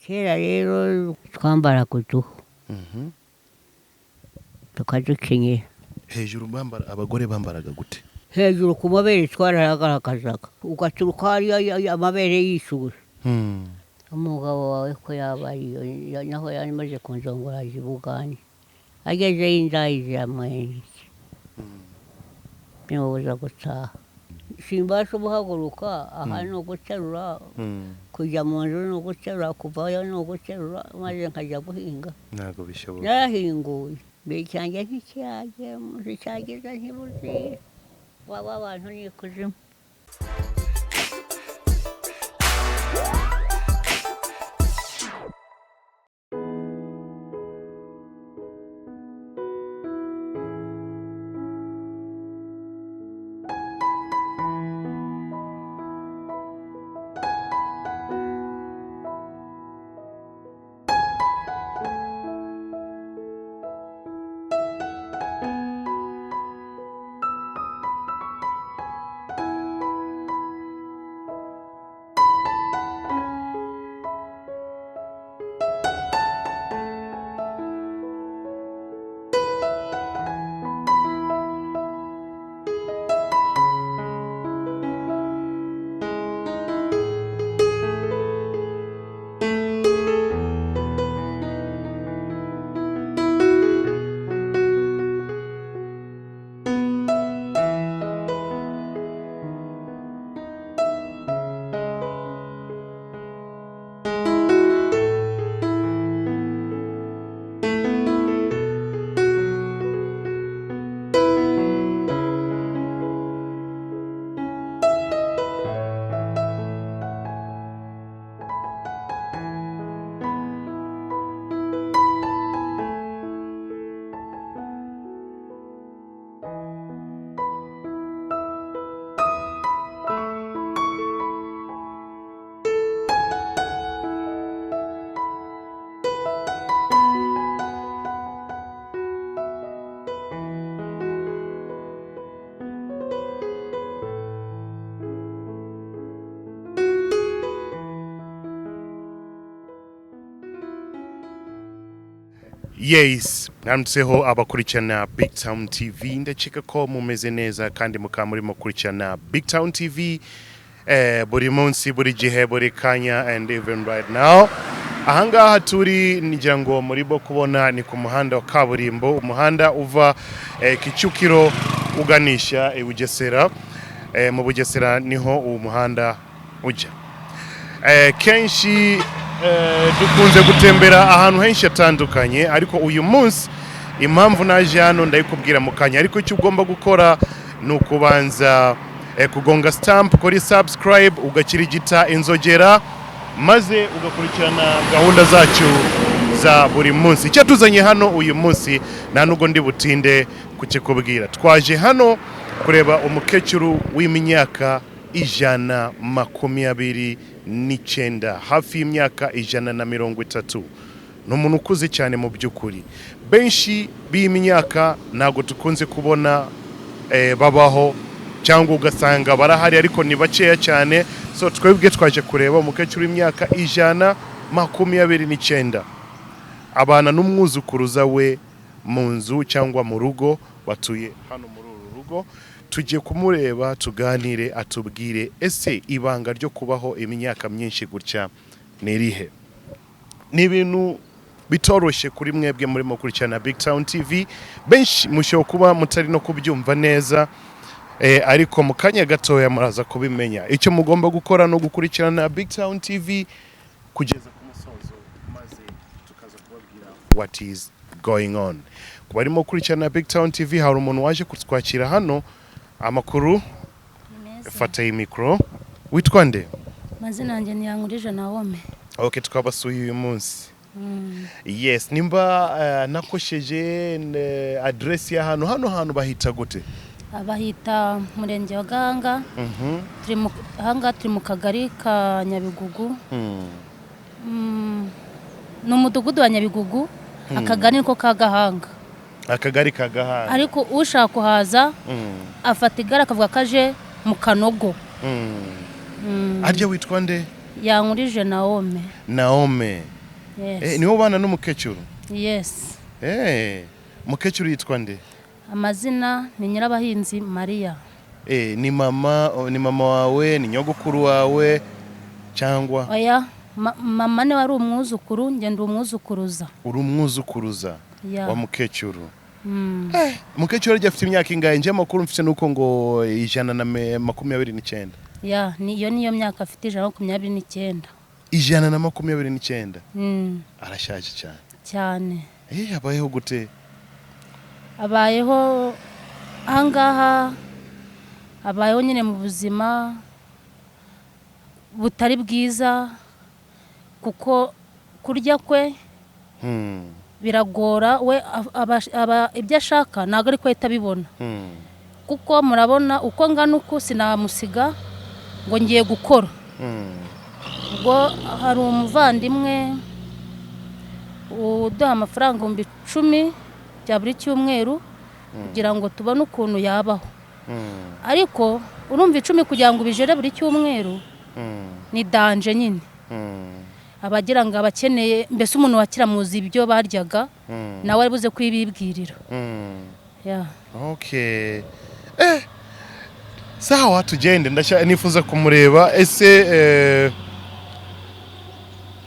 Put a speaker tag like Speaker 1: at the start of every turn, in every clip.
Speaker 1: Kera rero twambaraga uduhu, tukadukenyera.
Speaker 2: Hejuru bambara, abagore bambaraga gute?
Speaker 1: Hejuru ku mabere twarayagaragazaga, ugaturuka hariya amabere yishyuye. Umugabo wawe ko yaba ariyo, naho yari amaze kunzongora aje i Bugande, agezeyo indayi ziramwenze, bimubuza gutaha. Simbasha guhaguruka aha, ni uguterura kujya mu nzu, ni uguterura kuvayo, ni uguterura maze nkajya guhinga.
Speaker 2: Ntabwo bishoboka.
Speaker 1: Narahinguye mbere cyanjye ntikiragera, umunsi cyageza ntibuzira waba abantu ni ikuzimu.
Speaker 2: Yes, mwamutseho abakurikirana Big Town TV. Ndakeka ko mumeze neza kandi mukaba murimo gukurikirana Big Town TV buri munsi, buri gihe, buri kanya, and even right now. Ahangaha turi, ngira ngo murimo kubona, ni ku muhanda wa kaburimbo, umuhanda uva Kicukiro uganisha i Bugesera. Mu Bugesera niho uwo muhanda ujya. Kenshi dukunze gutembera ahantu henshi hatandukanye, ariko uyu munsi impamvu naje hano ndayikubwira mu kanya. Ariko icyo ugomba gukora ni ukubanza kugonga stamp kuri subscribe, ugakirigita inzogera, maze ugakurikirana gahunda zacu za buri munsi. Icyo tuzanye hano uyu munsi nta nubwo ndi butinde kukikubwira. Twaje hano kureba umukecuru w'imyaka 129, hafi y'imyaka 130. Ni umuntu ukuze cyane mu by'ukuri. Benshi b'imyaka ntabwo dukunze kubona babaho, cyangwa ugasanga barahari ariko ni bakeya cyane. So twebwe twaje kureba umukecuru w'imyaka 129, abana n'umwuzukuruza we mu nzu cyangwa mu rugo, batuye hano muri uru rugo. Tugiye kumureba, tuganire, atubwire ese ibanga ryo kubaho imyaka myinshi gutya ni irihe. Ni ibintu bitoroshye kuri mwebwe murimo gukurikirana Big Town TV. Benshi mushobora kuba mutari no kubyumva neza, ariko mu kanya gatoya muraza kubimenya. Icyo mugomba gukora no gukurikirana Big Town TV kugeza ku musozo, maze tukaza kubabwira what is going on. Ku barimo gukurikirana Big Town TV, hari umuntu waje kutwakira hano. Amakuru? Fata iyi mikoro. Witwa nde?
Speaker 3: Amazina yanjye ni Yankurije Naome.
Speaker 2: Okay, twabasuye uyu munsi. Yes, nimba nakosheje address ya hano, hano hantu bahita gute?
Speaker 3: Abahita Murenge wa Gahanga. Turi mu ahangaha, turi mu kagari ka Nyabigugu. Ni umudugudu wa Nyabigugu, akagari niko ka Gahanga.
Speaker 2: Akagari ka Gahanga.
Speaker 3: Ariko ushaka kuhaza afata igare akavuga ko aje mu Kanogo.
Speaker 2: Harya witwa nde?
Speaker 3: Yankurije Naome.
Speaker 2: Naome.
Speaker 3: Yes.
Speaker 2: Niwo ubana n'umukecuru?
Speaker 3: Yes.
Speaker 2: Umukecuru yitwa nde?
Speaker 3: Amazina ni Nyirabahinzi Mariya.
Speaker 2: Ni mama, ni mama wawe, ni nyogokuru wawe cyangwa?
Speaker 3: Oya, mama niwe ari umwuzukuru, njye ndi umwuzukuruza.
Speaker 2: Uri umwuzukuruza
Speaker 3: Ya.
Speaker 2: wa mukecuru?
Speaker 3: Mm.
Speaker 2: Mukecuru arya afite imyaka ingahe? Njye amakuru mfite nuko ngo 129.
Speaker 3: Ya, niyo niyo myaka afite, 129.
Speaker 2: 129?
Speaker 3: Mm.
Speaker 2: Arashaje cyane.
Speaker 3: Cyane.
Speaker 2: Abayeho gute?
Speaker 3: Abayeho ahangaha, abayeho nyine mu buzima butari bwiza, kuko kurya kwe biragora. We ibyo ashaka ntabwo ariko ahita abibona, kuko murabona uko ngana uku sinamusiga ngo ngiye gukora. Ubwo hari umuvandimwe uduha amafaranga 10,000 bya buri cyumweru kugira ngo tubone ukuntu yabaho. Ariko urumva 10 kugira ngo ubijere buri cyumweru ni danje nyine. Abagira ngo abakeneye, mbese umuntu wakira muzi ibyo baryaga, nawe ari buze kwibibwirira. Ya.
Speaker 2: Okay. Sawa, tugende, nifuza kumureba. Ese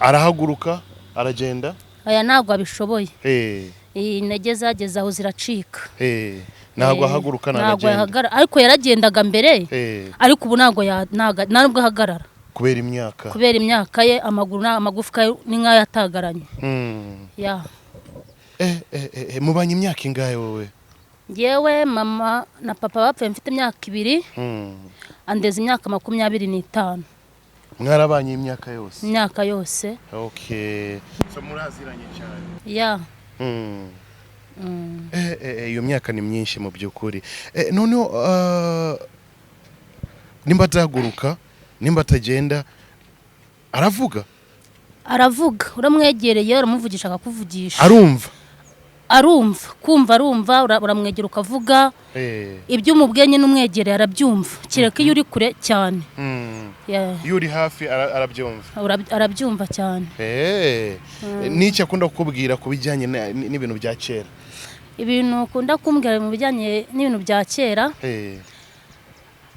Speaker 2: arahaguruka aragenda?
Speaker 3: Aya ntabwo abishoboye. Intege zageze aho ziracika.
Speaker 2: Ntabwo ahaguruka,
Speaker 3: ntabwo
Speaker 2: nagenda.
Speaker 3: Ahagarara, ariko yaragendaga mbere. Ariko ubu ntabwo ntabwo ahagarara.
Speaker 2: Kubera imyaka.
Speaker 3: Kubera imyaka ye, amaguru amagufwa ye ni nk'ayo yatagaranye. Ya.
Speaker 2: Mubanye imyaka ingahe wowe?
Speaker 3: Njyewe mama na papa bapfuye mfite imyaka 2. Andeza imyaka 25.
Speaker 2: Mwarabanye imyaka yose?
Speaker 3: Imyaka yose.
Speaker 2: Okay. So muraziranye cyane.
Speaker 3: Ya.
Speaker 2: Iyo myaka ni myinshi mu by'ukuri. Noneho nimba atahaguruka, nimba atagenda, aravuga?
Speaker 3: Aravuga, uramwegereye uramuvugisha akakuvugisha.
Speaker 2: Arumva?
Speaker 3: Arumva, kumva arumva, uramwegera ukavuga. Ibyo umubwiye nyine umwegereye arabyumva, kereka iyo uri kure cyane.
Speaker 2: Iyo uri hafi arabyumva.
Speaker 3: Arabyumva cyane.
Speaker 2: N'icyo akunda kukubwira ku bijyanye n'ibintu bya kera?
Speaker 3: Ibintu akunda kumbwira mu bijyanye n'ibintu bya kera,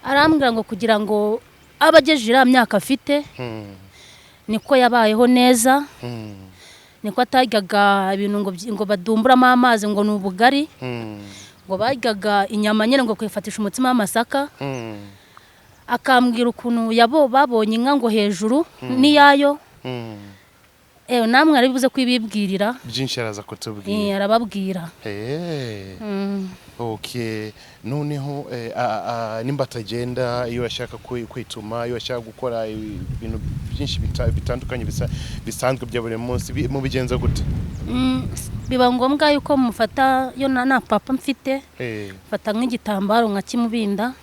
Speaker 3: arambwira ngo kugira ngo abe agejeje iriya myaka afite, niko yabayeho neza, niko ataryaga ibintu ngo badumburamo amazi ngo ni ubugari, ngo baryaga inyama nyine ngo kwifatisha umutsima w'amasaka. Akambwira ukuntu yabo babonye inka ngo hejuru n'iyayo. Namwe ari buze kwibibwirira.
Speaker 2: Byinshi araza kutubwira.
Speaker 3: Arababwira.
Speaker 2: Okay. Noneho nimba atagenda, iyo ashaka kwituma, iyo ashaka gukora ibintu byinshi bitandukanye bisanzwe bya buri munsi, mubigenza gute?
Speaker 3: Biba ngombwa yuko mufata, yo na papa mfite, mfata nk'igitambaro nkakimubinda,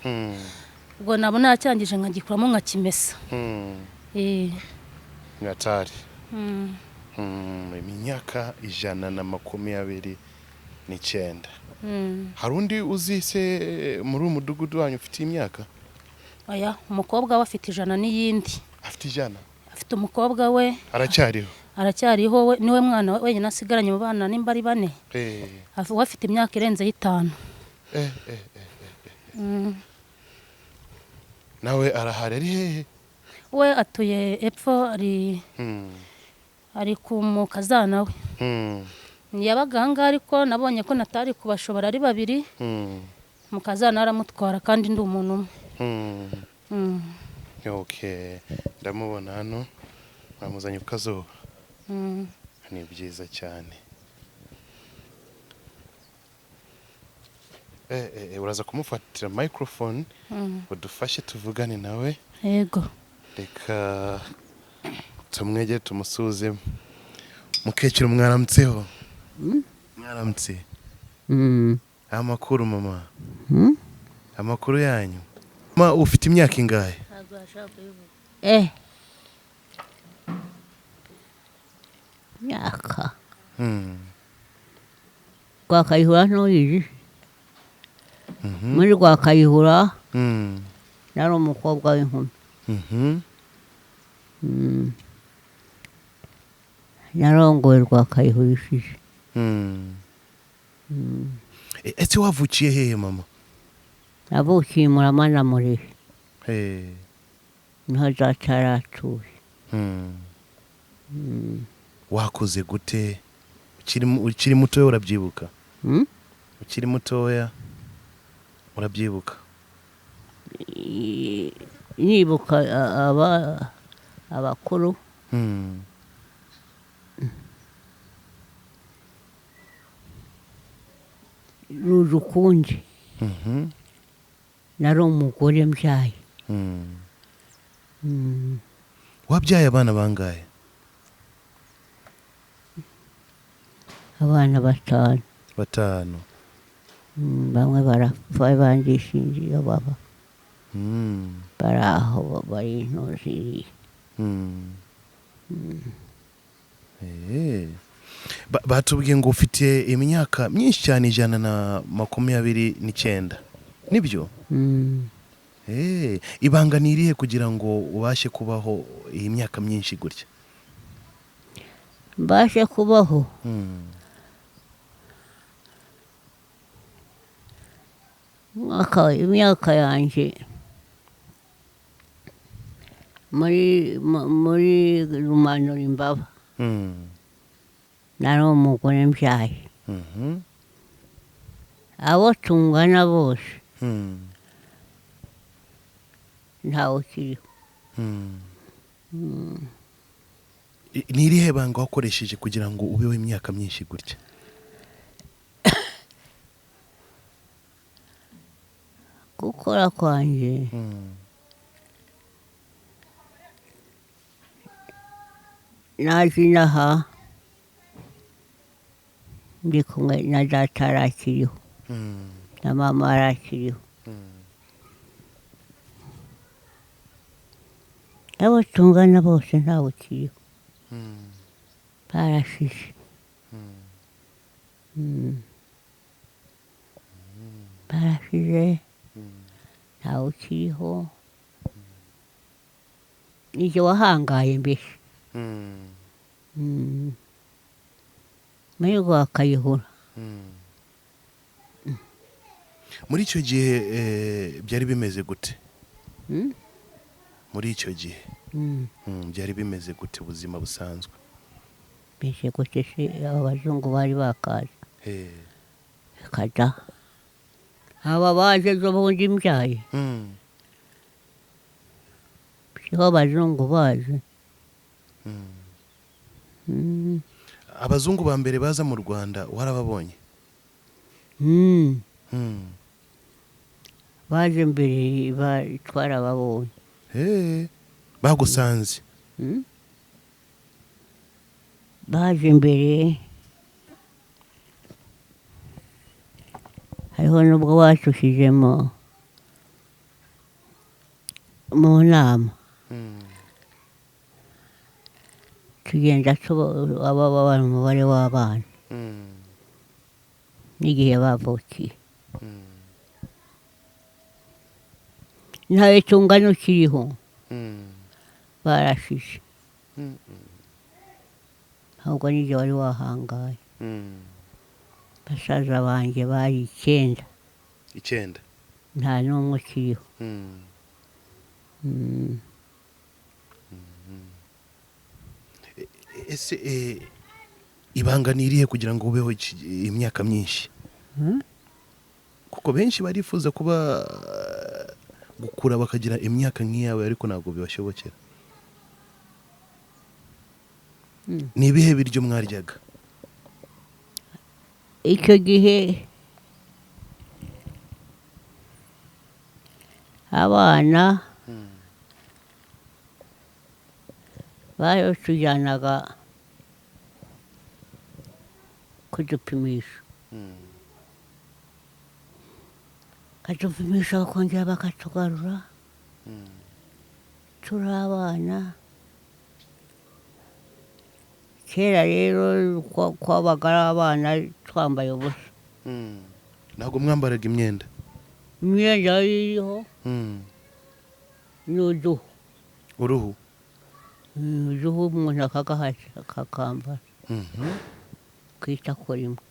Speaker 3: ubwo nabona yacyangije nkagikuramo nkakimesa.
Speaker 2: Ngatari. Imyaka 129. Hari undi uzi se muri uyu mudugudu wanyu ufite imyaka?
Speaker 3: Oya, umukobwa we afite 100 n'iyindi.
Speaker 2: Afite 100?
Speaker 3: Afite umukobwa we.
Speaker 2: Aracyariho?
Speaker 3: Aracyariho, we niwe mwana wenyine asigaranye mu bana nimba ari bane. We afite imyaka irenze 5.
Speaker 2: Nawe arahari, ari hehe?
Speaker 3: We atuye epfo, ari ari ku mukazana we. Yabaga ahangaha, ariko nabonye ko natari kubashobora ari babiri, mukazana aramutwara kandi ndi umuntu umwe.
Speaker 2: Okay. Ndamubona hano, bamuzanye ku kazuba. Ni byiza cyane. Uraza kumufatira microphone, udufashe tuvugane nawe.
Speaker 3: Yego.
Speaker 2: Reka tumwegere tumusuze. Mukecuru mwaramutseho? Mwaramutse. Amakuru mama? Amakuru yanyu? Ma ufite imyaka ingahe?
Speaker 1: Myaka. Rwakayihura ntuyizi. Muri Rwakayihura nari umukobwa w'inkumi. Narongoye Rwakayihurishije.
Speaker 2: Ese wavukiye hehe mama?
Speaker 1: Navukiye Murama na Murehe. Niho data yari atuye.
Speaker 2: Wakoze gute ukiri mutoya urabyibuka? Ukiri mutoya urabyibuka?
Speaker 1: Nibuka abakuru. Ruzi ukundi. Nari umugore mbyaye.
Speaker 2: Wabyaye abana bangahe?
Speaker 1: Abana 5.
Speaker 2: 5.
Speaker 1: Bamwe barapfa abandi sinzi iyo baba. Bari aho bari intuzi.
Speaker 2: Batubwiye ngo ufite imyaka myinshi cyane 129, nibyo? Ibanga ni irihe kugira ngo ubashe kubaho iyi myaka myinshi gutya?
Speaker 1: Mbashe kubaho? Imyaka yanjye muri Rumanura Imbaba. Nari umugore mbyaye. Abo tungana bose ntawe ukiriho.
Speaker 2: Ni irihe banga wakoresheje kugira ngo ubeho imyaka myinshi gutya?
Speaker 1: Gukora kwanjye naje inaha ndi kumwe na data arakiriho na mama arakiriho. Abo tungana bose ntawe ukiriho, barashize. Barashize, ntawe ukiriho. Nijye wahangaye mbese. Muri Rwakayihura.
Speaker 2: Muri icyo gihe byari bimeze gute? Muri icyo gihe byari bimeze gute ubuzima busanzwe?
Speaker 1: Mbese gute se abazungu bari bakaza? Kada aba baje ejo bundi mbyaye. Siho abazungu baje.
Speaker 2: Abazungu ba mbere baza mu Rwanda warababonye?
Speaker 1: Baje mbere twarababonye.
Speaker 2: Bagusanze?
Speaker 1: Baje mbere hariho n'ubwo bacushije mu nama. Tugenda babara umubare w'abana n'igihe bavukiye. Ntawe tungana ukiriho, barashize. Ahubwo nijye wari wahangaye. Basaza banjye bari 9.
Speaker 2: 9?
Speaker 1: Nta n'umwe ukiriho.
Speaker 2: Ese ibanga ni irihe kugira ngo ubeho imyaka myinshi? Kuko benshi barifuza kuba gukura bakagira imyaka nk'iyawe ariko ntabwo bibashobokera. Ni ibihe biryo mwaryaga?
Speaker 1: Icyo gihe abana batujyanaga kudupimisha. Bakadupimisha bakongera bakatugarura. Turi abana. Kera rero kwabaga ari abana twambaye ubusa.
Speaker 2: Ntabwo mwambaraga imyenda?
Speaker 1: Imyenda yari iriho ni uduhu.
Speaker 2: Uruhu?
Speaker 1: Uruhu umuntu akagahasha akakambara. Kwitako rimwe.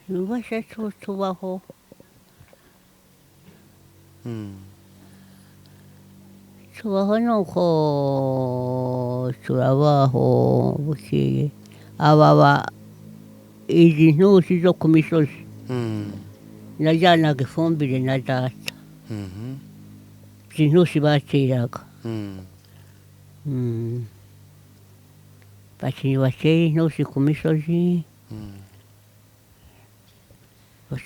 Speaker 1: Ubasha tubaho. Tubaho nuko turabaho bukeye ababa izi ntusi zo ku misozi. Najyanaga ifumbire na data. Izi ntusi bateraga. Bakinyi batera intusi ku misozi.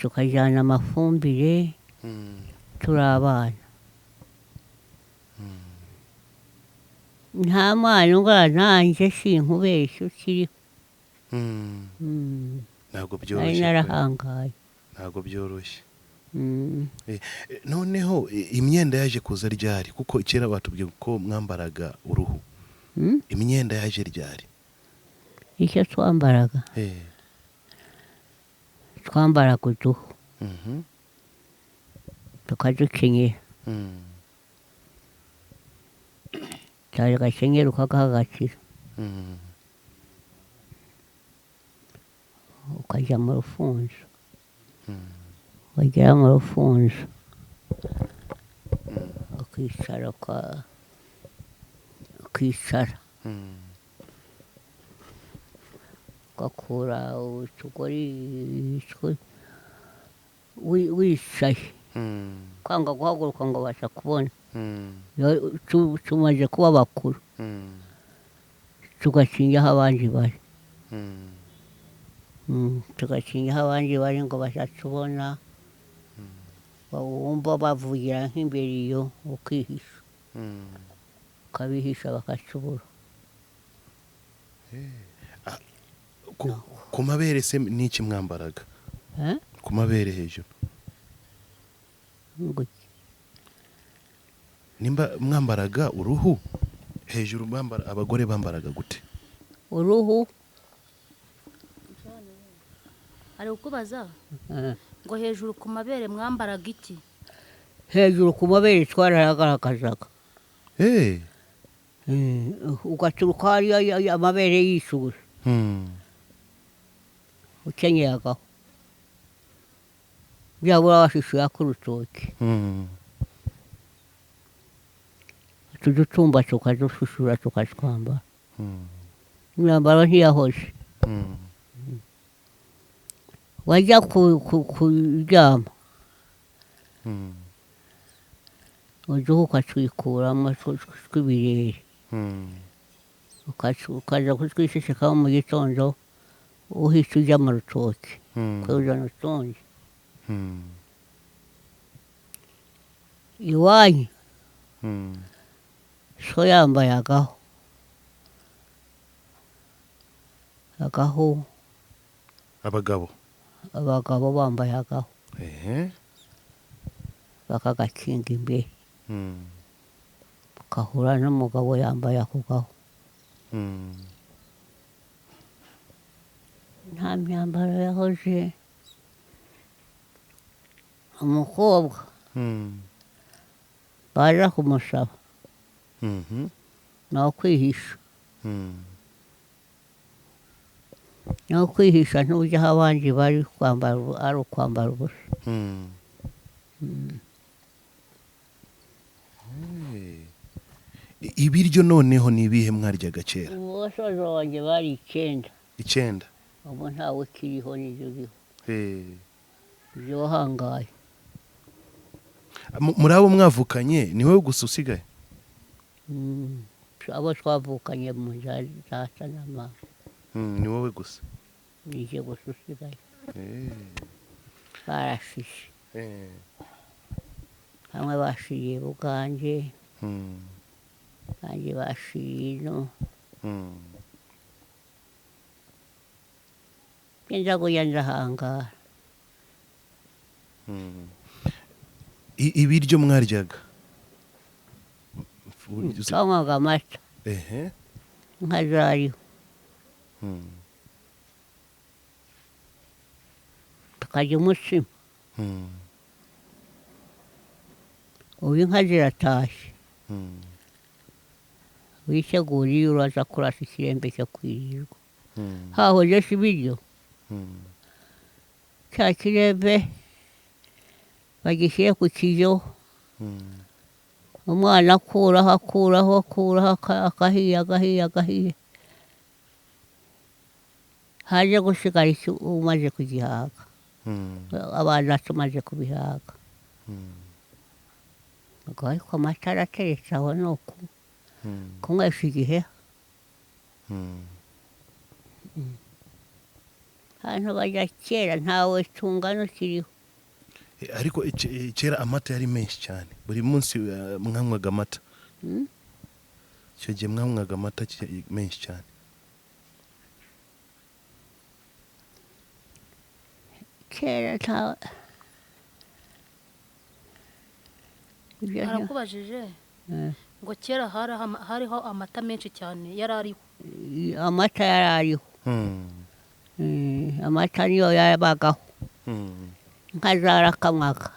Speaker 1: Tukajyana amafumbire. Turi abana. Nta mwana ungana nanjye sinkubeshya ukiriho.
Speaker 2: Ntabwo
Speaker 1: Nari
Speaker 2: byoroshye.
Speaker 1: narahangaye.
Speaker 2: Ntabwo byoroshye. Noneho imyenda yaje kuza ryari? Kuko kera batubwiye ko mwambaraga uruhu. Imyenda yaje ryari?
Speaker 1: Icyo twambaraga. Twambaraga uduhu. Tukadukenyera. Gakenyera ukagahagatira. Ukajya mu rufunzo. Wagera mu rufunzo ukicara ukicara. Ugakura utugori wicaye. Kwanga guhaguruka ngo basha kubona. Tumaze kuba bakuru. Tugakinga aho abandi bari. Tugakinga aho abandi bari ngo bashatubona. Wumva bavugira nk'imbere iyo ukihisha. Ukabihisha bakatubura.
Speaker 2: Ku mabere se niki mwambaraga? Ku mabere hejuru. Nimba mwambaraga uruhu hejuru bambara abagore bambaraga gute?
Speaker 1: Uruhu
Speaker 3: ari ukubaza ngo hejuru ku mabere mwambaraga iki?
Speaker 1: Hejuru ku mabere twaragaragazaga. Ugaturuka hariya amabere yishuye. Ukenyeragaho. Byabura washishuye k'urutoki. Tudutumba tukadushushura tukatwambara. Imyambaro ntiyahoze. Wajya kuryama. Uduhu ukatwikuramo tw'ibirere. Ukaza kutwishishikaho mu gitondo uhita ujya mu rutoki. Ukazana utundi. Iwanyu so yambaye agahu. Agahu.
Speaker 2: Abagabo.
Speaker 1: Abagabo bambaye agahu. Bakagakinga imbere. Ukahura n'umugabo yambaye ako gahu. Nta myambaro yahoze. Umukobwa baza kumusaba. Nawe kwihisha. Nawe kwihisha ntujya aho abandi bari kwambara ari ukwambara ubusa.
Speaker 2: Ibiryo noneho ni ibihe mwaryaga kera?
Speaker 1: Umusozo wanjye bari 9.
Speaker 2: 9.
Speaker 1: Ubu ntawe ukiriho n'ibyo uriho. Ibyo wahangaye.
Speaker 2: Muri abo mwavukanye ni wowe gusa usigaye?
Speaker 1: Abo twavukanye mu data na mama.
Speaker 2: Ni wowe gusa?
Speaker 1: Ni jye gusa usigaye. Barashishe. Bamwe bashiriye Buganje. Abandi bashiriye ino. Nza kujya ndahangara.
Speaker 2: Ibiryo mwaryaga?
Speaker 1: Twanywaga amata. Inka zariho. Tukarya umutsima. Ubu inka ziratashye, witegura iyo uraza kurasa ikirembe cyo kwirirwa. Hahoze se ibiryo, cya kirembe bagishyire ku kiryo, umwana akuraho akuraho akuraho, akahiye agahiye agahiye, haje gusigara icyo umaze kugihaga, abana tumaze kubihaga. Ubwo ariko amata arateretse aho, ni uku kunywesha igihe. Ahantu bajya kera ntawe tungana ukiriho.
Speaker 2: Ariko kera amata yari menshi cyane, buri munsi mwanywaga amata. Icyo gihe mwanywaga amata menshi cyane.
Speaker 1: Kera ntawe ibyo
Speaker 3: Arakubajije ngo kera hariho amata menshi cyane, yari ariho?
Speaker 1: Amata yari ariho. Amata niyo yabagaho, inka zarakamwaga.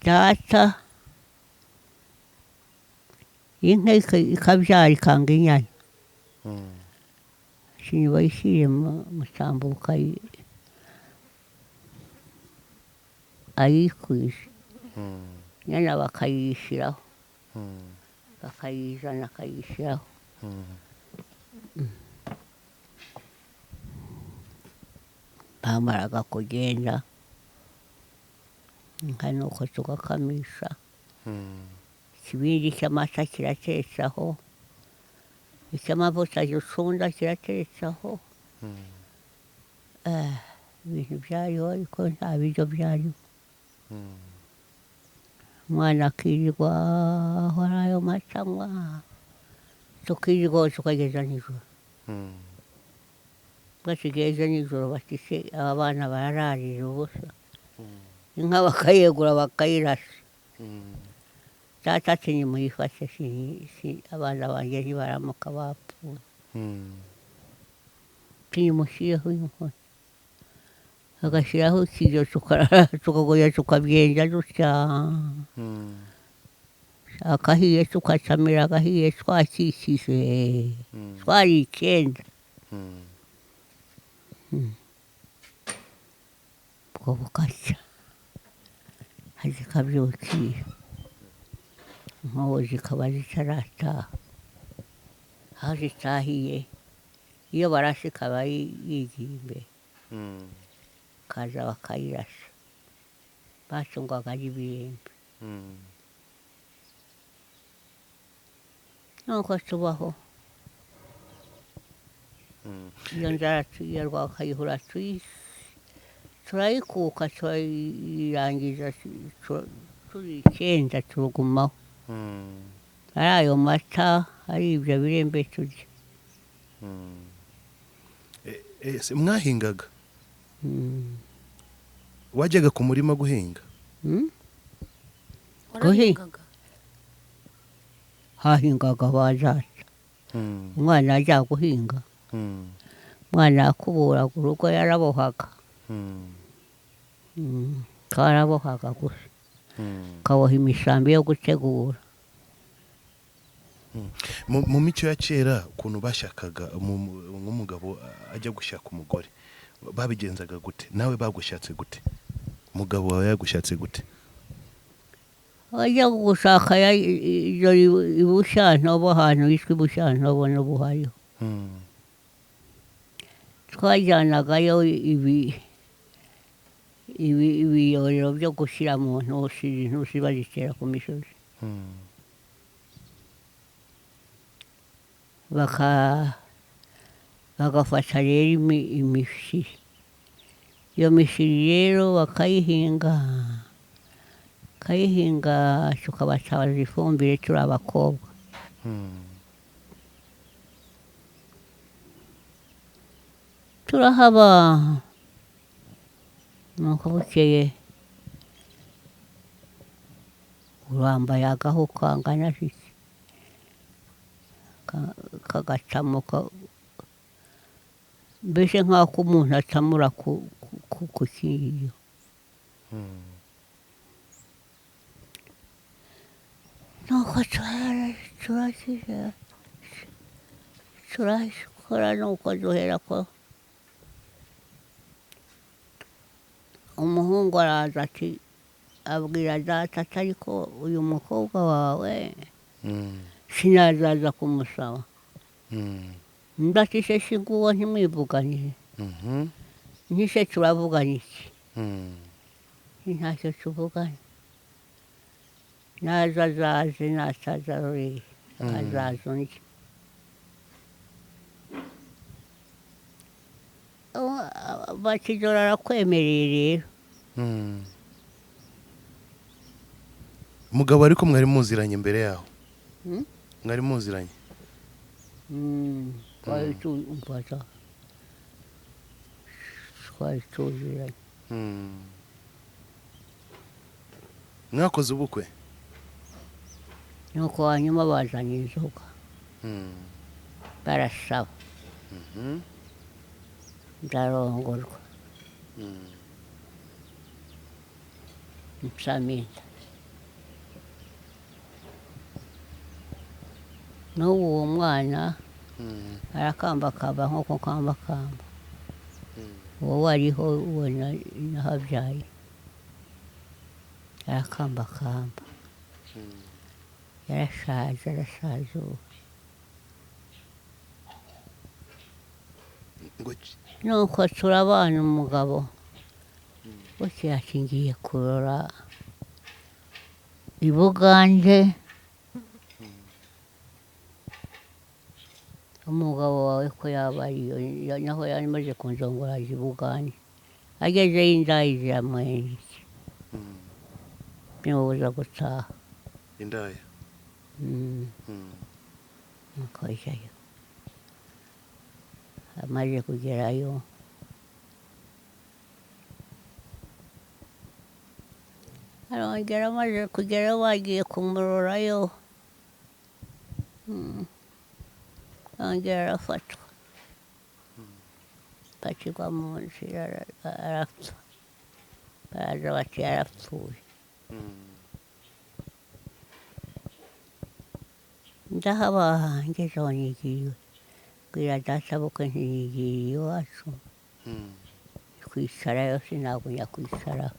Speaker 1: Data inka ikabyara ikanga inyana, bayishyire mutambuka ayikwije inyana, bakayishyiraho, bakayizana akayishyiraho. Bamaraga kugenda inka nuko tugakamisha, ikibindi cy'amata kirateretsaho, icy'amavuta gicunda kirateretsaho. Ibintu byariho ariko nta biryo byariho. Umwana akirirwa aho ari ayo mata anywa, tukirirwa tukageza nijoro. Basigaye nijoro bati se aba bana barararira ubusa, inka bakayegura bakayirasa. Data ati nimuyifashe, abana banjye ntibaramuka bapfuye, nimushyireho inkoni. Agashyiraho ikiryo, tukagoya tukabyenja dutya, akahiye tukacamira agahiye twakikije, twari 9. Ubwo bugacya zikabyukira, inkoho zikaba zitarataha. Aho zitahiye iyo barashe ikaba yigiye imbere, kaza bakayirasa, bacungwaga ari ibirembe. Nuko tubaho. Iyo nzara iyo rwakayihura turayikuka, turayirangiza turi 9, turugumaho. Ari ayo mata, ari ibyo birembe turya.
Speaker 2: Mwahingaga? Wajyaga ku murima guhinga?
Speaker 3: Warahingaga?
Speaker 1: Hahingaga bazaca. Umwana ajya guhinga, umwana yakuburaga urugo, yarabohaga. Karabohaga gusa, kaboha imisambi yo gutegura.
Speaker 2: Mu mico ya kera ukuntu bashakaga nk'umugabo ajya gushaka umugore, babigenzaga gute? Nawe bagushatse gute? Umugabo wawe yagushatse gute?
Speaker 1: Ajya gushaka ibushantobo, ahantu hitwa ibushantobo n'ubuhariho. Twajyanagayo ibiyorero byo gushyira mu ntusi, intusi bazitera ku misozi. Bagafata rero imishiri, iyo mishiri rero bakayihinga, kayihinga tukabatabaza ifumbire turi abakobwa. Turahaba nuko bukeye urambaye agahu kangana iki kagacamo Mbese nk'ako umuntu atamura ku kinyo. Nuko turakora nuko duhera ko umuhungu araza ati abwira data ati ariko uyu mukobwa wawe sinazaza kumusaba. Ndatishe nguwo ntimwivuganire. Ntishe turavugana iki? Ntacyo tuvugana. Naza azaze nataza ruriya azaza undi. Bakidora arakwemereye rero.
Speaker 2: Mugabo ariko mwari muziranye mbere yaho? Mwari muziranye?
Speaker 1: Twari tuziranye.
Speaker 2: Mwakoze ubukwe?
Speaker 1: Nuko hanyuma bazanye inzoga. Barasaba. Ndarongorwa. Nsamira. N'ubu uwo mwana arakambakamba nk'uko nkambakamba. Uwo wariho uwo nahabyaye arakambakamba. Yarashaje arashaje ubu. Nuko turabana umugabo bukeye ati ngiye kurora i Bugande. Umugabo wawe ko yaba ariyo naho yari amaze kunzongora aje i Bugande. Agezeyo indaya ziramwenza bimubuza gutaha.
Speaker 2: Indaya?
Speaker 1: Nuko ajyayo. Amaze kugerayo arongera amaze kugerayo bagiye kumurorayo. Arongera arafatwa. Afatirwa mu nzira arapfa. Baraza bati yarapfuye. Ndahaba ngeze aho nigiye. Bwira data bukwe nti nigiriye iwacu. Kwicarayo sinagumya kwicara.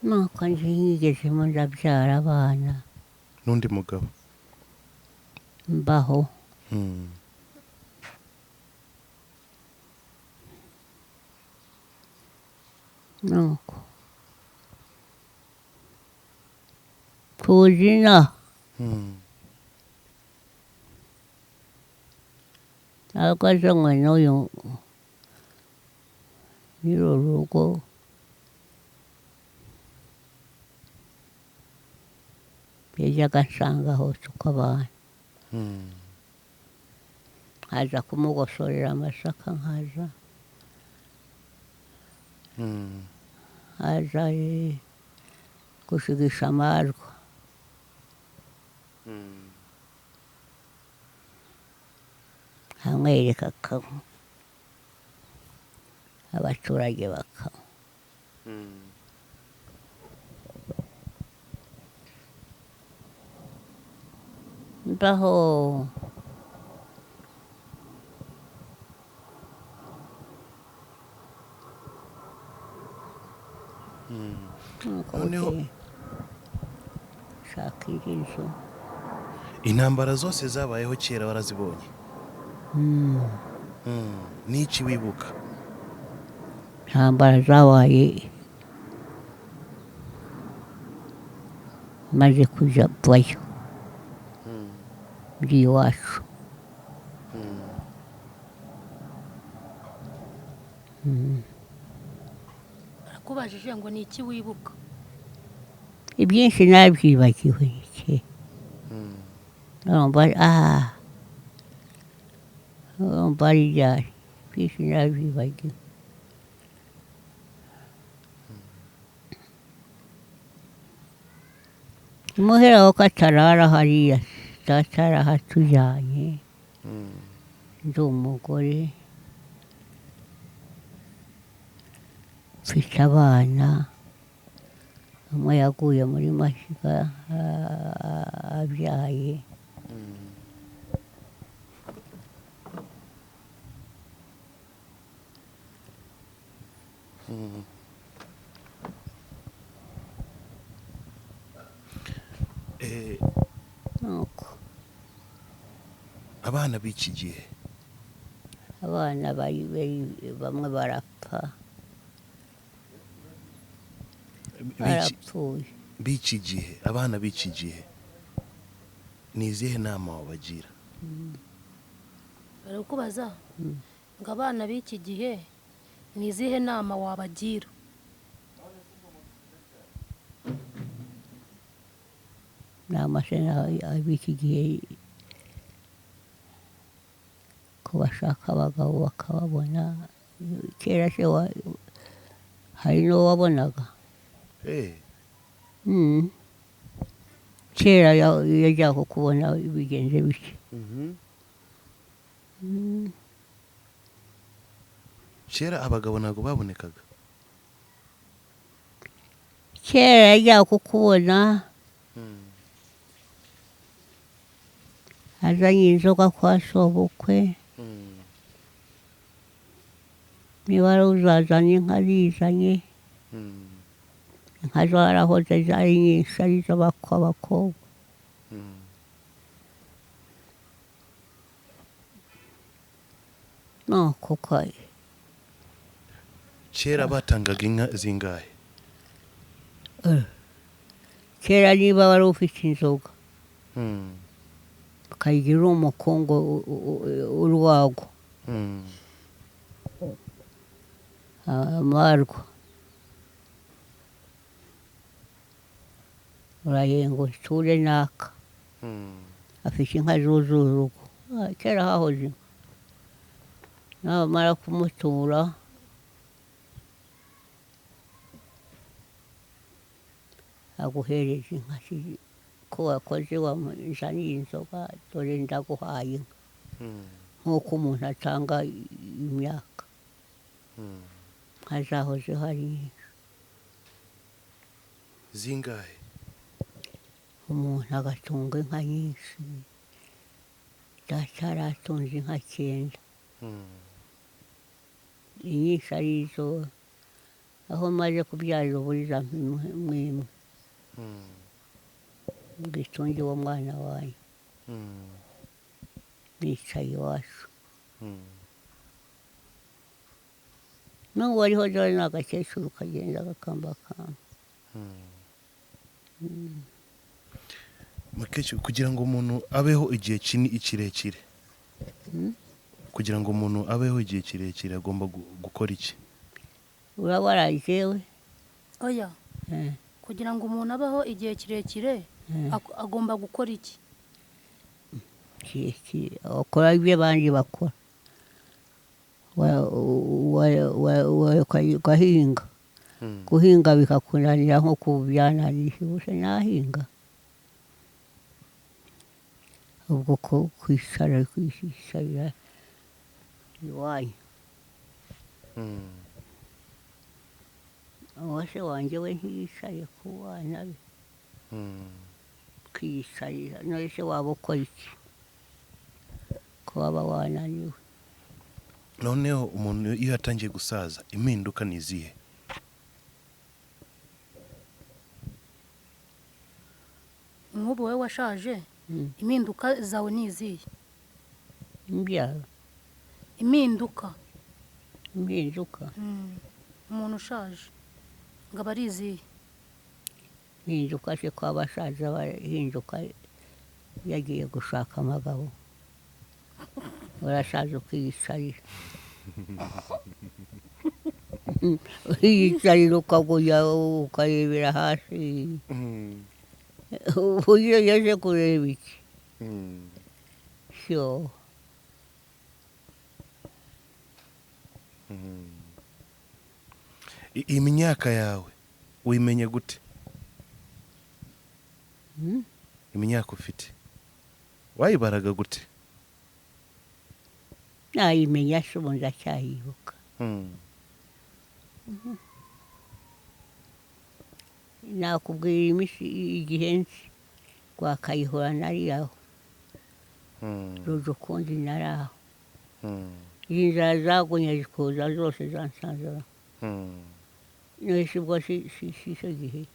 Speaker 1: Nuko nje nkigezemo ndabyara abana.
Speaker 2: N'undi mugabo?
Speaker 1: Mbaho. Nuko kuzina ntabwo azanywe n'uyu nyir'urugo. Yajyaga ansanga hose uko abana. Nkaza kumugosorera amasaka nkaza. Nkaza gushigisha amarwa. Nkamwereka akanywa. Abaturage bakanywa. Mbaho.
Speaker 2: Noneho
Speaker 1: shaka indi nzu.
Speaker 2: Intambara zose zabayeho kera warazibonye? N'iki wibuka?
Speaker 1: Intambara zabaye maze kuja vayo ndi iwacu.
Speaker 3: Barakubajije ngo ni iki wibuka?
Speaker 1: Ibyinshi nabyibagiwe iki. Urumva ari ryari byinshi nabyibagiwe. Imuhira aho katarara hariya Data arahatujyanye ndi umugore mfite abana, umwe yaguye muri Mashiga abyaye. Nuko
Speaker 2: Abana b'iki gihe,
Speaker 1: abana bamwe barapfa, barapfuye.
Speaker 2: B'iki gihe, abana b'iki gihe ni izihe nama wabagira?
Speaker 3: Barakubaza ngo abana b'iki gihe ni izihe nama wabagira?
Speaker 1: Nama se ab'iki gihe ko bashaka abagabo bakababona. Kera se hari n'uwo wabonaga. Kera yajyaga kukubona bigenze bityo.
Speaker 2: Kera abagabo ntabwo babonekaga.
Speaker 1: Kera yajyaga kukubona azanye inzoga kwa sobukwe, niba ari uzazana inka zizanye, inka zarahoze zari nyinshi ari iz'abakwa abakobwa. Nuko
Speaker 2: Kera batangaga inka zingahe?
Speaker 1: Kera niba wari ufite inzoga ukayigira umukungu urwagwa amarwa, urayenga uture naka afite inka zuzuye urugo. Kera hahoze inka, nabamara kumutura aguhereza inka, ko wakoze wamuzaniye inzoga, dore ndaguhaye inka, nk'uko umuntu atanga imyaka. Inka zahoze hari nyinshi.
Speaker 2: Zingahe?
Speaker 1: Umuntu agatunga inka nyinshi. Data yaratunze inka 9, inyinshi ari izo aho maze kubyarira uburiza mwimwe ngitunge uwo mwana wanjye, nicaye iwacu. N'ubu wariho dore ni agakecuru kagenda gakambakamba.
Speaker 2: Mukecuru, kugira ngo umuntu abeho igihe kirekire, kugira ngo umuntu abeho igihe kirekire agomba gukora iki?
Speaker 1: Uraba warajewe?
Speaker 3: Oya. Kugira ngo umuntu abeho igihe kirekire agomba gukora iki?
Speaker 1: Kirekire akora ibyo abandi bakora, ugahinga. Guhinga bikakunanira nko byananiye, ubuse nahinga. Ubwo kwicara kwishisharira iwanyu. Uwase wanjye we ntiyicaye ku bana be, kwiyicarira. None se waba ukora iki ko waba wananiwe?
Speaker 2: Noneho umuntu iyo yatangiye gusaza impinduka ni izihe?
Speaker 3: Nk'ubu wowe washaje, impinduka zawe ni izihe?
Speaker 1: Imbyaro.
Speaker 3: Impinduka.
Speaker 1: Impinduka.
Speaker 3: Umuntu ushaje ngo aba ari izihe?
Speaker 1: Impinduka se ko abashaje bahinduka yagiye gushaka amagabo, urashaje ukiyicarira, ukiyicarira ukaguya ukarebera hasi, uyu yaje kureba iki? Syo.
Speaker 2: Imyaka yawe uyimenye gute? Imyaka ufite? Wayibaraga gute?
Speaker 1: Nayimenya se ubu ndacyayibuka. Nakubwira iminsi igihe nzi Rwakayihura nari aho, Rujukundi nari aho. Iyi nzara zagumye zikuza zose zansanzura. Nahise ubwo si icyo gihe.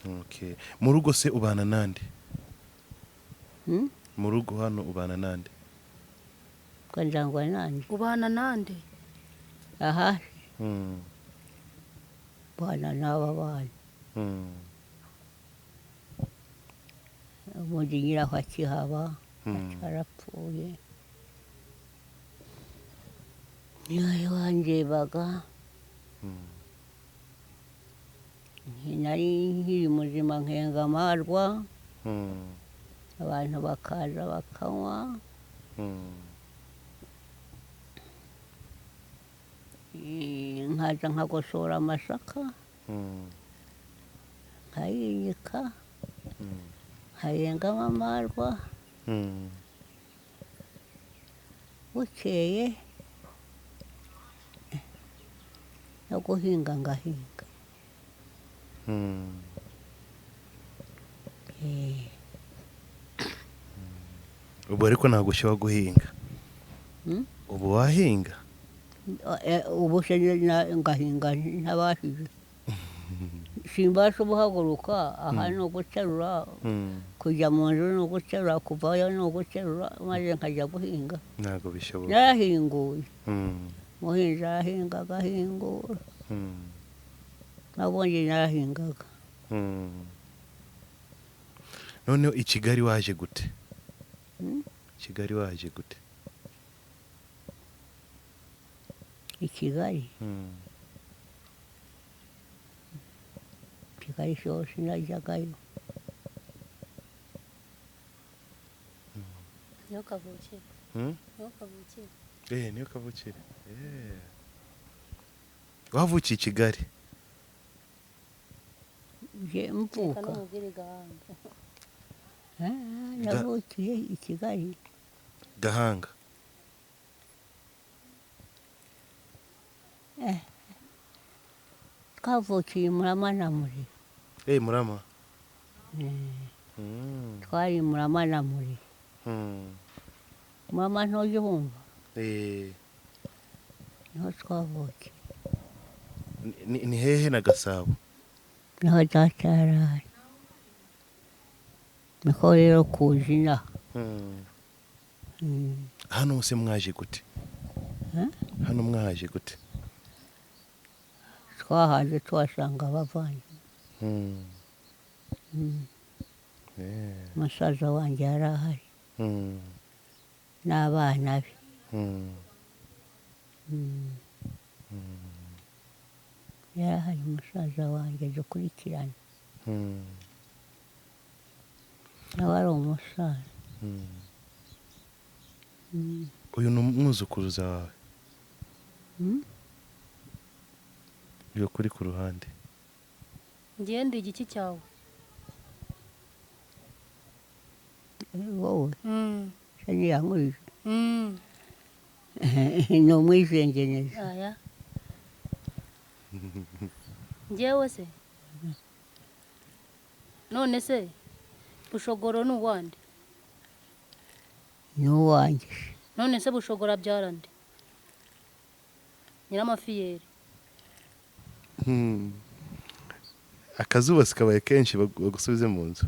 Speaker 2: Okay. Mu rugo se ubana nande? Mu rugo hano ubana nande?
Speaker 1: Kwa nande.
Speaker 3: Ubana nande?
Speaker 1: Aha. Bana n'aba bana. Ubundi nyiraho akihaba arapfuye. Niwe wandebaga. Nari nkiri muzima nkenga amarwa. Abantu bakaza bakanywa. Nkaza nkagosora amasaka. Nkayinika. Nkayengamo amarwa. Bukeye no guhinga ngahinga.
Speaker 2: Ubu ariko ntabwo ushobora guhinga. Ubu wahinga?
Speaker 1: Ubu se ngahinga ntabashije. Simbasha ubuhaguruka aha no guterura, kujya mu nzu no guterura, kuvayo no guterura, maze nkajya guhinga.
Speaker 2: Ntabwo bishoboka.
Speaker 1: Narahinguye. Umuhinzi arahinga agahingura. Nabundi narahingaga.
Speaker 2: Noneho i Kigali waje gute? Kigali waje gute?
Speaker 1: I Kigali? Kigali cyose najyagayo.
Speaker 3: Niyo kavukire. Niyo kavukire.
Speaker 2: Niyo kavukire. Wavukiye i Kigali?
Speaker 1: Nje mvuka. Navukiye i Kigali.
Speaker 2: Gahanga.
Speaker 1: Twavukiye Murama na Muri.
Speaker 2: Murama.
Speaker 1: Twari Murama na Muri. Murama ntujya. Niho twavukiye.
Speaker 2: Ni hehe na Gasabo?
Speaker 1: Niho data yari. Niko rero kuzina.
Speaker 2: Hano se mwaje gute? Hano mwaje gute?
Speaker 1: Twahaje tuhasanga abavandimwe. Musaza wanjye yari ahari. N'abana be. Yari ahari musaza wanjye dukurikirana. Nawe ari umusaza.
Speaker 2: Uyu ni umwuzukuruza wawe? Uyu kuri ku ruhande.
Speaker 3: Ngende igiki cyawe?
Speaker 1: Wowe? Shani yankurije. Ni umwizengeneza.
Speaker 3: Aya. Njyewe se? None se Bushogoro ni uwande?
Speaker 1: Ni uwanjye.
Speaker 3: None se Bushogoro abyara nde? Nyiramafiyeri.
Speaker 2: Akazuba sikabaye kenshi bagusubize mu nzu.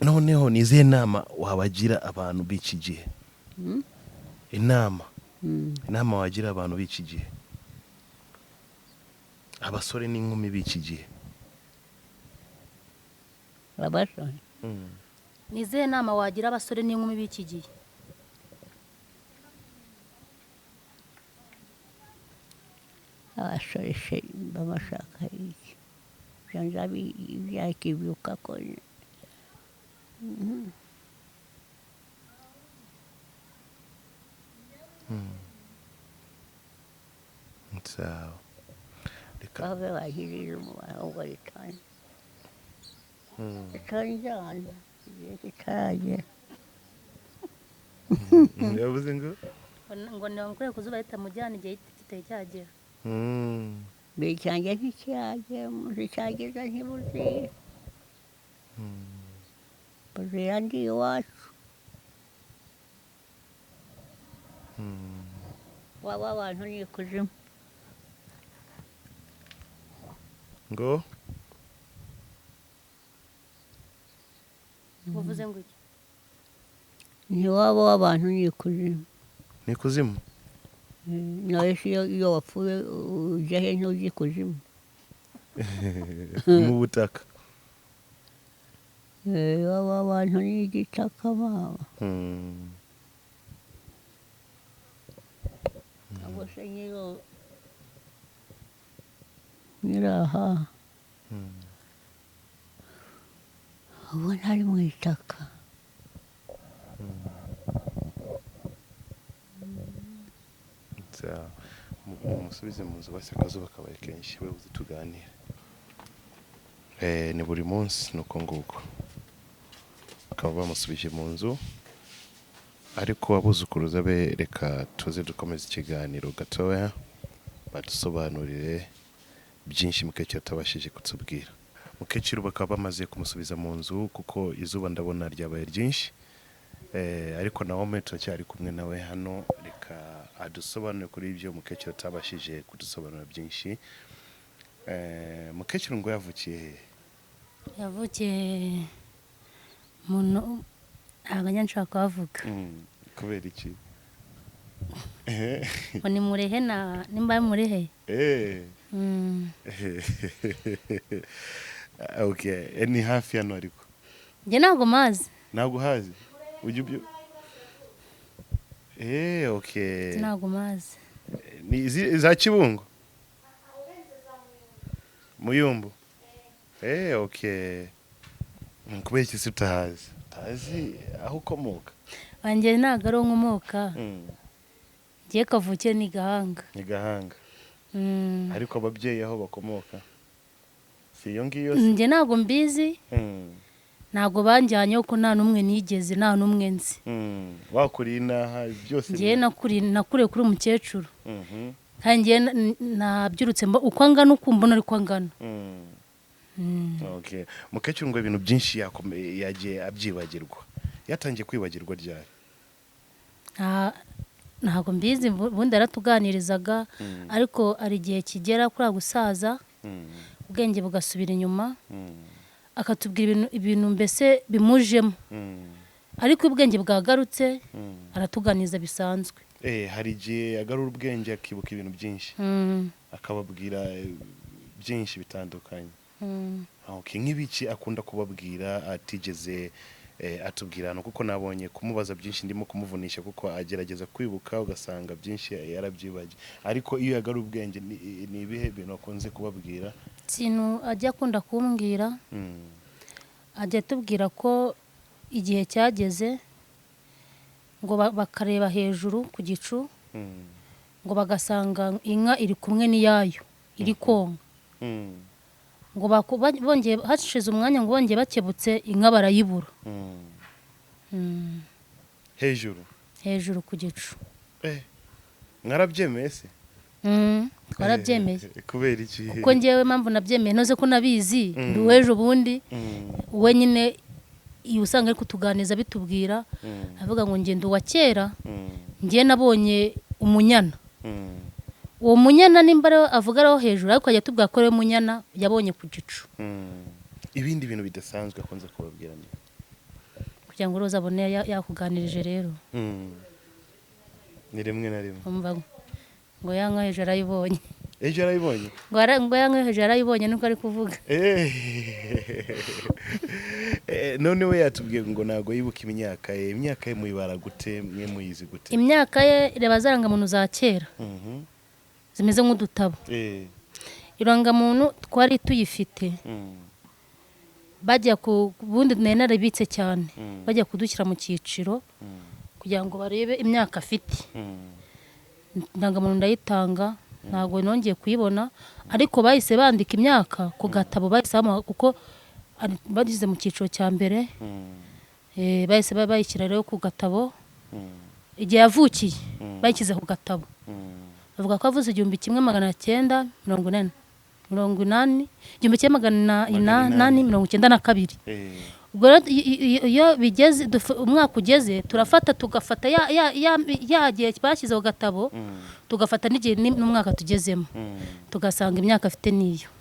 Speaker 2: Noneho ni izihe nama wabagira abantu b'iki gihe? Inama. Inama wagira abantu b'iki gihe? Abasore n'inkumi b'iki gihe.
Speaker 1: Abasore?
Speaker 3: Ni izihe nama wagira abasore n'inkumi b'iki gihe?
Speaker 1: Abasore se bamashaka iki? Byanza byakibyuka ko
Speaker 2: Sawa. Reka
Speaker 1: Babe bakijije umubare ahubwo ritanye ritanjyana igihe kitaragera.
Speaker 2: Yavuze ngo
Speaker 3: Ngo nangure kuzuba ritamujyana igihe kitari cyagera.
Speaker 1: Mbere cyanjye ntikiragera, umuntu cyageza ntibuzira. Buzira ndi iwacu. Waba abantu ni ikuzimu.
Speaker 2: Ngo
Speaker 3: Uvuze ngo iki?
Speaker 1: Ntiwaba w'abantu ni ikuzimu.
Speaker 2: Ni ikuzimu?
Speaker 1: Nawe se iyo wapfuye ujya he? Ntujya ikuzimu?
Speaker 2: Mu butaka.
Speaker 1: Waba abantu ni igitaka baba. Ntabwo se nyiraha ubu ntari mu itaka.
Speaker 2: Sawa. Musubize mu nzu basi, akazuba kabaye kenshi, we uzi tuganire. Ni buri munsi nuko nguko. Bakaba bamusubije mu nzu, ariko abuzukuruza be reka tuze dukomeze ikiganiro gatoya, badusobanurire byinshi mukecuru atabashije kutubwira. Mukecuru bakaba bamaze kumusubiza mu nzu kuko izuba ndabona ryabaye ryinshi. Ariko Naome turacyari kumwe nawe hano, reka adusobanure kuri ibyo mukecuru atabashije kudusobanura byinshi. Mukecuru ngo yavukiye he?
Speaker 3: Yavukiye mu ntabwo njya nshaka kuhavuga.
Speaker 2: Kubera iki?
Speaker 3: Ngo ni Murehe na nimba ari Murehe.
Speaker 2: Okay, ni hafi hano ariko.
Speaker 3: Njye ntabwo mazi.
Speaker 2: Ntabwo hazi? Ujya ubyo? Okay.
Speaker 3: Ntabwo mazi.
Speaker 2: Ni za Kibungo? Muyumbu. Okay. Kubera iki se utahazi? Utazi aho ukomoka?
Speaker 3: Wanjye ntabwo ari nkomoka. Ngiye kavukire ni Gahanga.
Speaker 2: Ni Gahanga. Ariko ababyeyi aho bakomoka si iyo ngiyo se?
Speaker 3: Njye ntabwo mbizi. Ntabwo banjyanye kuko nta n'umwe nigeze, nta n'umwe nzi.
Speaker 2: Wakuriye inaha byose?
Speaker 3: Njye nakuriye kuri umukecuru. Kandi njye nabyirutse uko angana uko mbona ariko angana.
Speaker 2: Okay. Mukecuru ngo ibintu byinshi yagiye abyibagirwa. Yatangiye kwibagirwa ryari?
Speaker 3: Ntabwo mbizi, ubundi yaratuganirizaga, ariko ari igihe kigera kuri gusaza, ubwenge bugasubira inyuma, akatubwira ibintu mbese bimujemo. Ariko ubwenge bwagarutse, aratuganiza bisanzwe.
Speaker 2: Hari igihe agarura ubwenge akibuka ibintu byinshi. Akababwira byinshi bitandukanye. Okay, nk'ibiki akunda kubabwira atigeze atubwira hano, kuko nabonye kumubaza byinshi ndimo kumuvunisha kuko agerageza kwibuka ugasanga byinshi yarabyibagiye. Ariko iyo yagarura ubwenge ni ibihe bintu akunze kubabwira?
Speaker 3: Ikintu ajya akunda kumbwira, ajya atubwira ko igihe cyageze ngo bakareba hejuru ku gicu, ngo bagasanga inka iri kumwe n'iyayo iri konka. Ngo bongeye hashize umwanya ngo bongeye bakebutse inka barayibura.
Speaker 2: Hejuru?
Speaker 3: Hejuru ku gicu.
Speaker 2: Mwarabyemeye se?
Speaker 3: Twarabyemeye.
Speaker 2: Kubera iki?
Speaker 3: Kuko njyewe mpamvu nabyemeye noze ko nabizi, ndi uw'ejo bundi, we nyine iyo usanga ari kutuganiza bitubwira, avuga ngo ngende uwa kera, njye nabonye umunyana. Uwo munyana nimba avuga ariho hejuru, ariko ajya atubwira ko ari munyana yabonye ku gicu.
Speaker 2: Ibindi bintu bidasanzwe akunze kubabwira ni
Speaker 3: kugira ngo uzabone yakuganirije rero.
Speaker 2: Ni rimwe na rimwe.
Speaker 3: Umva ngo yanka hejuru arayibonye.
Speaker 2: Ejo arayibonye?
Speaker 3: Ngo yanka hejuru arayibonye nuko ari kuvuga.
Speaker 2: None we yatubwiye ngo ntago yibuka imyaka ye. Imyaka ye muyibara gute, mwe muyizi gute?
Speaker 3: Imyaka ye reba zarangamuntu za kera. Zimeze nk'udutabo. Irangamuntu twari tuyifite. Bajya ku bundi nari narabitse cyane. Bajya kudushyira mu cyiciro kugira ngo barebe imyaka afite. Indangamuntu ndayitanga, Ntabwo nongeye kuyibona, ariko bahise bandika imyaka ku gatabo, bahise bamuha kuko bageze mu cyiciro cya mbere. Bahise bayishyira rero ku gatabo igihe yavukiye, bayishyize ku gatabo, bavuga ko avuze 1980, 80, 1892. Ubwo rero iyo bigeze umwaka ugeze, turafata tugafata ya gihe bashyize ku gatabo, tugafata n'igihe n'umwaka tugezemo, tugasanga imyaka afite niyo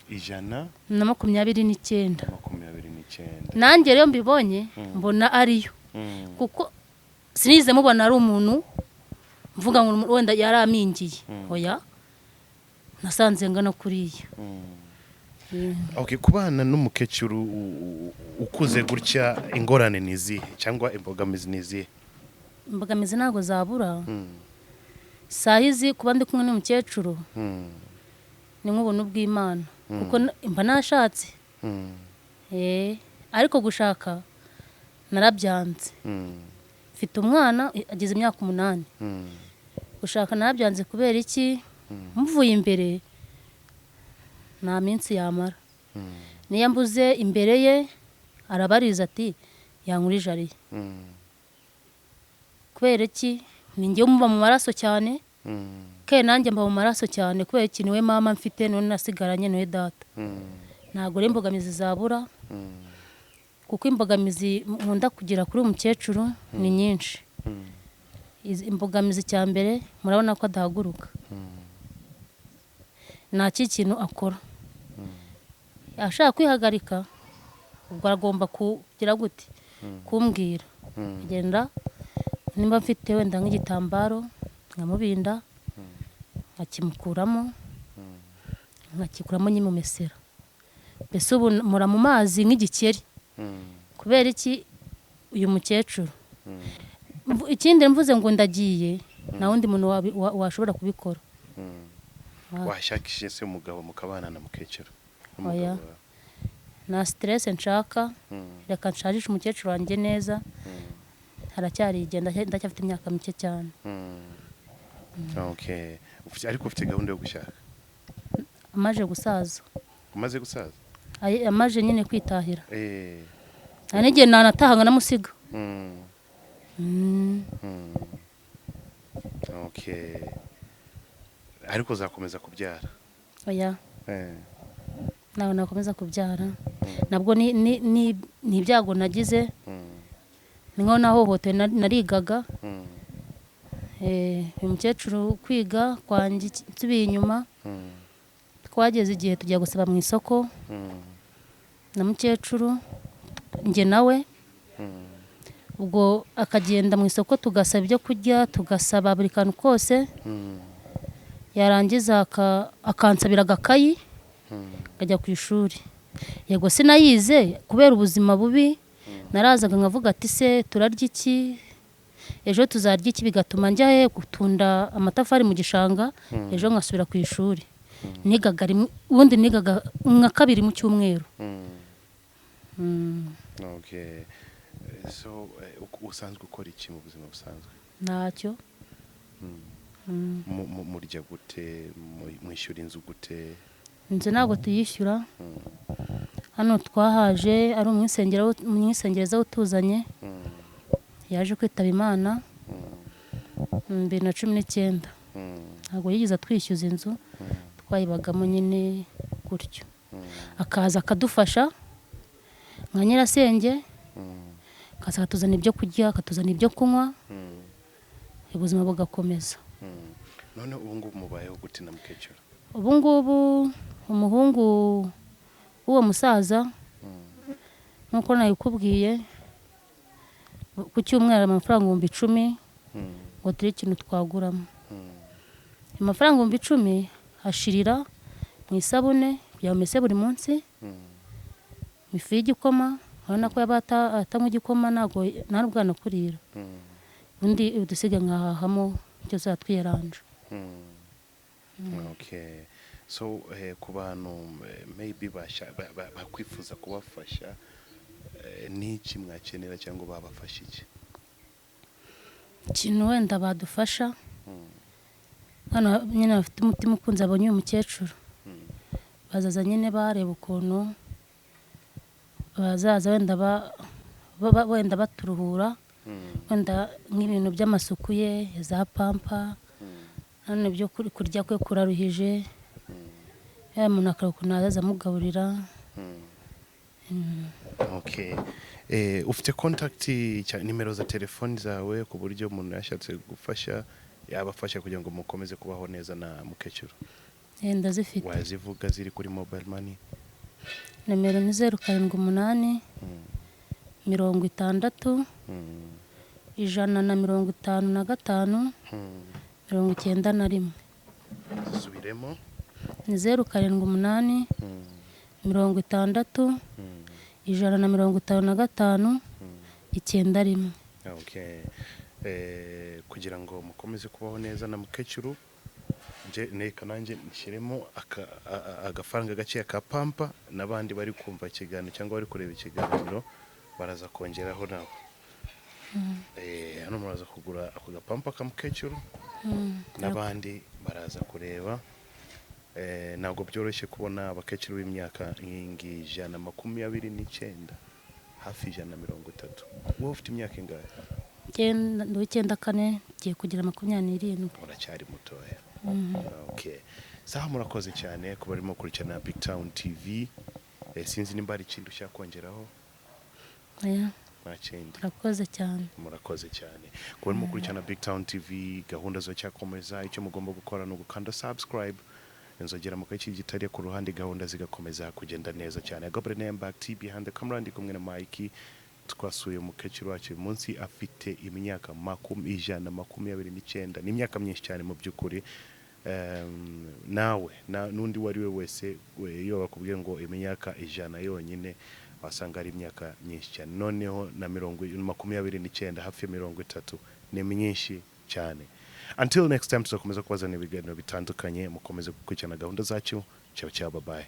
Speaker 2: 129. 29.
Speaker 3: Nanjye rero mbibonye mbona ariyo, kuko sinigeze mubona ari umuntu mvuga ngo wenda yaramingiye. Oya, nasanze ngana kuriya.
Speaker 2: Okay, kubana n'umukecuru ukuze gutya, ingorane ni izihe cyangwa imbogamizi ni izihe?
Speaker 3: Imbogamizi ntabwo zabura. Saa hizi kuba ndi kumwe n'umukecuru ni nk'ubuntu bw'Imana, kuko mba nashatse. Ariko gushaka narabyanze. Mfite umwana, ageze imyaka 8. Gushaka narabyanze kubera iki? Muvuye imbere nta minsi yamara. Niyo mbuze imbere ye arabariza ati yankurije ariye. Kubera iki? Ni njyewe umuba mu maraso cyane, kandi nanjye mba mu maraso cyane. Kubera iki? Niwe mama mfite, niwe nasigaranye, niwe data. Ntabwo rero imbogamizi zabura, kuko imbogamizi nkunda kugira kuri uyu mukecuru ni nyinshi. Izi imbogamizi, cya mbere murabona ko adahaguruka, nta kintu akora. Ashaka kwihagarika, ubwo agomba kugira gute? Kumbwira. Agenda nimba mfite wenda nk'igitambaro nkamubinda, nkakimukuramo, nkakikuramo nkimumesera. Mbese ubu mpora mu mazi nk'igikeri. Kubera iki? Uyu mukecuru. Ikindi mvuze ngo ndagiye, nta wundi muntu washobora kubikora.
Speaker 2: Washakishije se umugabo mukabana na mukecuru?
Speaker 3: Oya.
Speaker 2: Umugabo wawe.
Speaker 3: Nta stress nshaka. Reka nshajishe umukecuru wanjye neza. Haracyari igihe, ndacyafite imyaka mike cyane.
Speaker 2: Okay. Ariko ufite gahunda yo gushaka?
Speaker 3: Amaze gusaza.
Speaker 2: Umaze gusaza?
Speaker 3: Amaze nyine kwitahira. Hari n'igihe nanataha nkanamusiga.
Speaker 2: Okay, ariko uzakomeza kubyara?
Speaker 3: Oya. Ntabwo nakomeza kubyara. Nabwo ni ibyago nagize. Ni nkaho nahohotewe, narigaga. Uyu mukecuru, kwiga kwanjye nsubiye inyuma, twageze igihe tujya gusaba mu isoko na mukecuru, njye nawe. Ubwo akagenda mu isoko, tugasaba ibyo kurya, tugasaba buri kantu kose. Yarangiza akansabira agakayi nkajya ku ishuri. Yego, sinayize kubera ubuzima bubi. Narazaga nkavuga ati: "Se turarya iki ejo? Tuzarya iki?" Bigatuma njya he? Gutunda amatafari mu gishanga, ejo nkasubira ku ishuri. Nigaga rimwe, ubundi nigaga nka kabiri mu cyumweru.
Speaker 2: Okay. So usanzwe ukora iki mu buzima busanzwe?
Speaker 3: Ntacyo.
Speaker 2: Murya gute? Mwishyura inzu gute?
Speaker 3: Inzu ntabwo tuyishyura. Hano twahaje ari umwisengereza utuzanye. Yaje kwitaba Imana mu 2019. Ntabwo yigeze atwishyuza inzu, twayibagamo nyine gutyo. Akaza akadufasha nka nyirasenge, akaza akatuzana ibyo kurya, akatuzana ibyo kunywa, ubuzima bugakomeza.
Speaker 2: None ubu ngubu mubayeho gute na mukecuru?
Speaker 3: Ubu ngubu umuhungu w'uwo musaza, nk'uko nabikubwiye, ku cyumweru amafaranga 10,000 ngo tugire ikintu twaguramo. Amafaranga 10,000 ashirira mu isabune kugira ngo mese buri munsi, mu ifu y'igikoma. Urabona ko yaba atanywa igikoma, ntabwo nta n'ubwo yanakurira. Ubundi udusiga nkahahamo icyo tuzaba twiyaranje.
Speaker 2: Okay. So ku bantu maybe bakwifuza kubafasha, n'iki mwakenera cyangwa babafasha iki?
Speaker 3: Ikintu wenda badufasha, Hano nyine bafite umutima ukunze, abonye uyu mukecuru, bazaza nyine bareba ukuntu bazaza wenda wenda baturuhura, wenda nk'ibintu by'amasuku ye za pampa. None ibyo kurya kwe kuraruhije, ya muntu akareba ukuntu azaza amugaburira.
Speaker 2: Okay. Ufite contact nimero za telefoni zawe, ku buryo umuntu yashatse gufasha yabafasha kugira ngo mukomeze kubaho neza na mukecuru?
Speaker 3: Ndazifite.
Speaker 2: Wazivuga ziri kuri mobile money?
Speaker 3: Nimero ni 078 60 155 91.
Speaker 2: Zisubiremo.
Speaker 3: Ni 078 60 155 91.
Speaker 2: Okay. Kugira ngo mukomeze kubaho neza na mukecuru, nje neka nanjye nshyiremo agafaranga gakeya ka pampa, n'abandi bari kumva ikiganiro cyangwa bari kureba ikiganiro baraza kongeraho nabo. Hano muraza kugura ako gapampa ka mukecuru, n'abandi baraza kureba. Ntabwo byoroshye kubona abakecuru b'imyaka nk'iyi ngiyi, 129, hafi 130. Wowe ufite imyaka ingahe?
Speaker 3: Ndi uw'94, ngiye kugira 27.
Speaker 2: Uracyari mutoya. Okay, sawa, murakoze cyane kuba barimo gukurikirana Big Town TV. Sinzi nimba hari ikindi ushaka kongeraho.
Speaker 3: Oya.
Speaker 2: Nta kindi.
Speaker 3: Murakoze cyane.
Speaker 2: Murakoze cyane kuba barimo gukurikirana Big Town TV. Gahunda ziracyakomeza. Icyo mugomba gukora ni ugukanda subscribe, inzogera mukayikigitariye ku ruhande, gahunda zigakomeza kugenda neza cyane. Gabriel Nembak T behind the camera, ndi kumwe na Mike. Twasuye umukecuru wacu uyu munsi, afite imyaka 129. Ni imyaka myinshi cyane mu by'ukuri. Nawe n'undi uwo ari we wese iyo bakubwiye ngo imyaka 100 yonyine, wasanga ari imyaka myinshi cyane. Noneho na 29, hafi ya 30, ni myinshi cyane. Until next time, tuzakomeza kubazanira ibiganiro bitandukanye. Mukomeze gukurikirana gahunda zacu. Ciao ciao, bye bye.